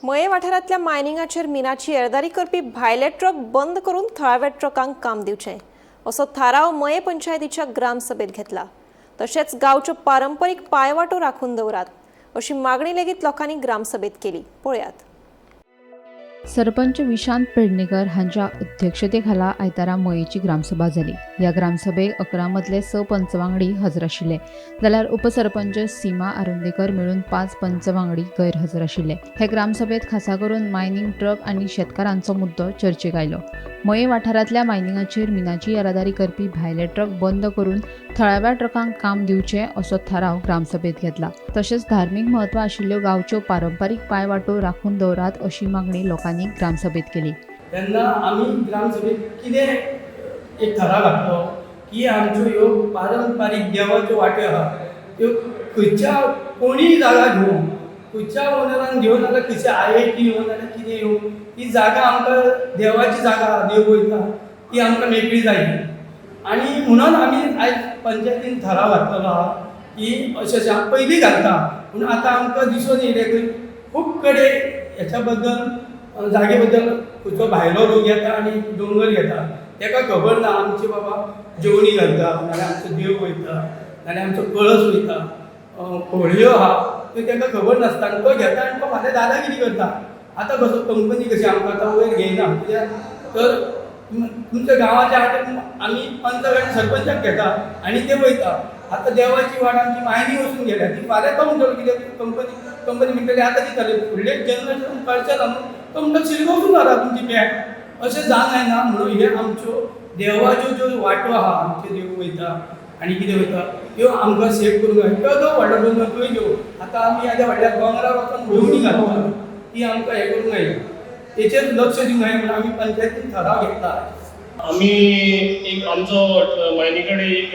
मये वाठारांतल्या मायनिंगाचेर मिनाची येरादारी करपी भायले ट्रक बंद करून थळाव्या ट्रकांक काम दिवचें असो थाराव मये पंचायतीच्या ग्रामसभेत घेतला. तशेंच गांवच्यो पारंपरीक पांयवाटो राखून दवरात अशी मागणी लेगीत लोकांनी ग्रामसभेत केली. पळयात. सरपंच विशांत पेडणेकर हांच्या अध्यक्षतेखाला आयतारा मयेची ग्रामसभा जाली. ह्या ग्रामसभेक 11 मदले 6 पंच वांगडी हजर आशिल्ले, जाल्यार उपसरपंच सीमा आरोंदेकर मेळून 5 पंच वांगडी गैरहजर आशिल्ले. हे ग्रामसभेत खासा करून मायनिंग ट्रक आनी शेतकारांचो मुद्दो चर्चेक आयलो. मये वाठारांतल्या मायनिंगाचेर मिनाची येरादारी करपी भायले ट्रक बंद करून थळाव्या ट्रकांक काम दिवचें असो थाराव ग्रामसभेत घेतला. तशेंच धार्मीक म्हत्व आशिल्ल्यो गांवच्यो पारंपारीक पांयवाटो राखून दवरात अशी मागणी लोकांनी ग्रामसभेत केली. तेन्ना आमी ग्रामसभेत कितें एक थाराव घातलो की आमच्यो ह्यो पारंपारीक देवाच्यो वाट्यो आहा, त्यो खंयच्या कोणीय जागा घेवं, खंयच्या ओनरान घेवन नाल्यार खंयच्या आयआयटी येवन नाल्यार कितें येवं, ती जागा आमकां देवाची जागा आहा, देव वयता, ती आमकां मेकळी जाय. आनी म्हणून आमी आयज पंचायतीन थाराव घातलेलो आहा की अशें अशें पयलीं घालता, पूण आतां आमकां दिसून येयलें की खूब कडेन हेच्या बद्दल, जागे बद्दल खंयचो भायलो लोक येता आनी दोंगर घेता. ताका खबर ना आमची बाबा जेवणी घालता नाल्यार आमचो देव वयता नाल्यार आमचो कळस वयता, होळयो आहा, त्यो ताका खबर नासता आनी तो घेता आनी तो फाल्यां दादागिरी करता. आतां कसो कंपनी कशी आमकां आतां वयर घेयना, कित्याक तर तुमच्या गांवाच्या आटे आमी पंचाक आनी सरपंचाक घेता आनी ते वयता. आतां देवाची वाट आमची मायनी वचून गेल्या ती. फाल्यां तो म्हणटलो कितें, कंपनी कंपनी म्हणटली आतां कितें जालें, फुडले जनरेशन कळचें ना न्हू. तो म्हणटा शिरगो वचून जाता तुमची बॅग. अशें जावंक जायना म्हणून हे आमच्यो देवाच्यो ज्यो वाटो आहा, आमचे देव वयता आनी कितें वयता, त्यो आमकां सेव करूंक जाय. तो जो व्हडलो दोंगर थंय घेवं, आतां आमी येद्या व्हडल्या दोंगरार वचून घेवणी घालता, ती आमकां हें करूंक जाय, तेचेर लक्ष दिवंक जाय म्हणून आमी पंचायतीन थाराव घेतला. आमी एक आमचो मायनी कडेन एक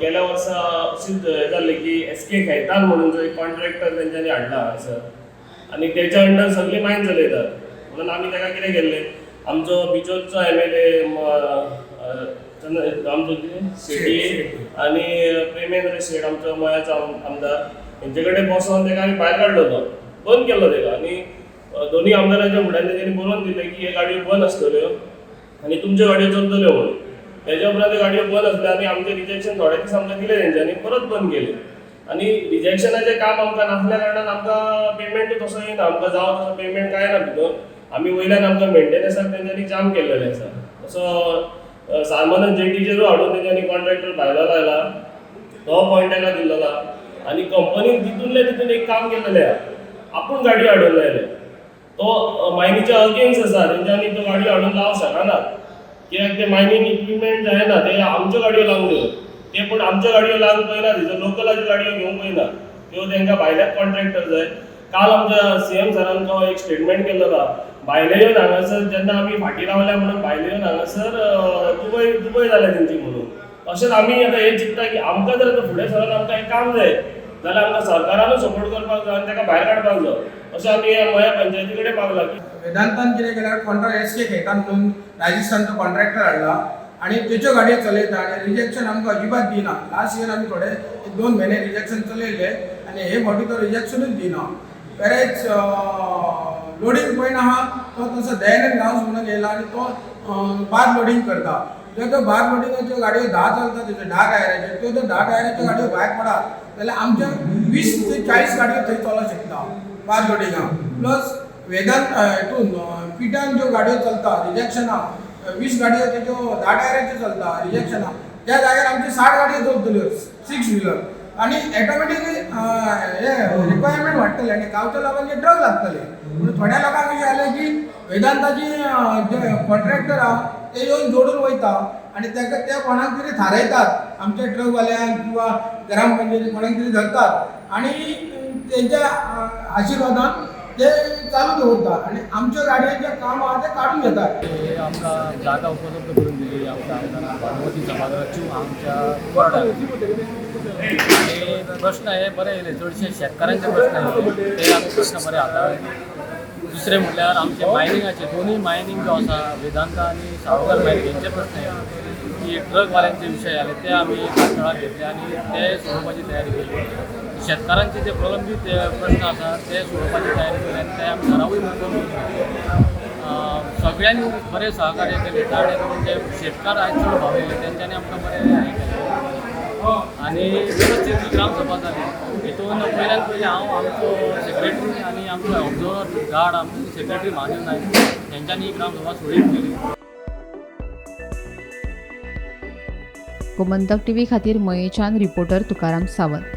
गेल्या वर्सा अशेंच हें जाल्लें की एस के खैतान म्हणून जो एक कॉन्ट्रॅक्टर तेंच्यांनी हाडला हांगासर आनी तेच्या अंडर सगळी मायन चलयतात म्हणून आमी ताका कितें केल्लें, आमचो बिचोलचो एमएलए आमचो कितें शेटी आनी प्रेमेंद्र शेट, आमचो मयाचो आमदार, हेंचे कडेन बसोन ताका आमी भायर काडलेलो, बंद केल्लो ताका. आनी दोनूय आमदारांच्या फुड्यान तेंच्यांनी बरोवन दिलें की हे गाडयो बंद आसतल्यो आनी तुमच्यो गाडयो चलतल्यो म्हणून. तेज्या उपरांत त्यो गाडयो बंद आसल्यो आनी आमचें रिजेक्शन थोडे दीस आमकां दिलें तेंच्यांनी, परत बंद केलें. आनी रिजेक्शनाचें काम आमकां नासल्या कारणान आमकां पेमेंटूय तसो येना. आमकां जावो तसो पेमेंट कांय ना भितर. आमी वयल्यान आमकां मेंटेनन्साक तेंच्यांनी जाम केल्लेलें आसा. तसो सालमनस जेटीचेरूय हाडून तेंच्यांनी कॉन्ट्रॅक्टर भायलो लायला, तो पॉयंट ताका दिल्लो आहा. आनी कंपनीन तितूंतले तितून एक काम केल्लेलें आहा, आपूण गाडयो हाडून लायले. तो मायनीच्या अगेन्स्ट आसा, तेंच्यांनी त्यो गाडयो हाडून लावंक शकनात, कित्याक ते मायनींग इक्विपमेंट जायना. ते आमच्यो गाडयो लावंक न्हय ते, पूण आमच्यो गाडयो लावंक पळयना, थंयसर लोकलाच्यो गाडयो घेवंक पळयना त्यो, तांकां भायल्याच कॉन्ट्रॅक्टर जाय. काल आमच्या सीएम सरान तो एक स्टेटमेंट केल्लो आहा, भायले येवन हांगासर जेन्ना आमी फाटीं रावल्या म्हणून भायले येवन हांगासर दुबय दुबय जाल्या तेंची म्हणून. तशेंच आमी आतां हें चिंत्ता की आमकां जर आतां फुडें सरोन आमकां हें काम जाय जाल्यार आमकां सरकारानूच सपोर्ट करपाक जाय आनी ताका भायर काडपाक जाय अशें आमी ह्या मया पंचायती कडेन मागलां की वेदांतान कितें केल्यार कॉन्ट्रॅक्ट एस के खेतान म्हणून राजस्थानचो कॉन्ट्रॅक्टर हाडला आनी तेच्यो गाडयो चलयता आनी रिजेक्शन आमकां अजिबात दिना. लास्ट इयर आमी थोडे एक 2 म्हयने रिजेक्शन चलयले आनी हे फावटी तो रिजेक्शनूच दिना. वेरेज लोडींग पॉयंट आहा, तो तसो दयानंद गांवस म्हणून येयला आनी तो बार लोडींग करता. जर तो बार लोडिंगाच्यो गाडयो 10 चलता तेच्यो 10 टायराच्यो, त्यो जर 10 टायराच्यो गाडयो भायर पडात जाल्यार आमच्या 20 ते 40 गाडयो थंय चलोंक शकता बार लोडिंगाक. प्लस वेदांत हितून पिटान ज्यो गाडयो चलता रिजेक्शना, 20 गाडयो तेज्यो 10 टायराच्यो चलता रिजेक्शना, त्या जाग्यार आमची 60 गाडयो चलतल्यो सिक्स व्हिलर आनी ऑटोमॅटिकली हे रिक्वायरमेंट वाडटलें आनी गांवच्या लोकांचे ट्रक लागतले. म्हणून थोड्या लोकांक अशें जालें की वेदांताची जे कॉन्ट्रॅक्टर आहा ते येवन जोडून वयता आनी ताका ते कोणाक तरी थारायतात, आमच्या ट्रकवाल्यांक किंवा ग्रामपंचायती कोणाक तरी धरतात आनी तेंच्या आशिर्वादान ते चालू दवरतात आनी आमच्या गाडयेचें काम आहा तें काडून घेतात. हे आमकां जागा उपलब्ध करून दिली आमच्या आमदारान भानुमती सभाघराच्यो आमच्या वॉर्डाक. आनी प्रश्न हे बरे येयले, चडशे शेतकारांचे प्रश्न येयले, ते आमी प्रश्न बरे हाताळ्ळे. दुसरें म्हणल्यार आमचे मायनिंगाचे, दोनूय मायनींग जो आसा, वेदांता आनी साळगार मायनींग, हेंचे प्रश्न येयले की ट्रकवाल्यांचे विशय आले, ते आमी हाताळाक घेतले आनी ते सोडोवपाची तयारी केली. शेतकारांचे जे प्रलंबीत प्रश्न आसा ते सोडोवपाची तयारी केली आनी ते आमी थारावूय मुद्दम सगळ्यांनी बरें सहकार्य केलें, जाणे करून जे शेतकार आयज चड भावले तेंच्यांनी आमकां बरें हें केलें आनी वेवस्थीत ही ग्रामसभा जाली. हितून पयल्यान पयलीं हांव आमचो सेक्रेटरी आनी आमचो ऑब्जर्वर गार्ड आमचो सेक्रेटरी महादेव नायक हेंच्यांनी ही ग्रामसभा सुरळीत केली. गोमंतक टीव्ही खातीर मयेच्यान रिपोर्टर तुकाराम सावंत.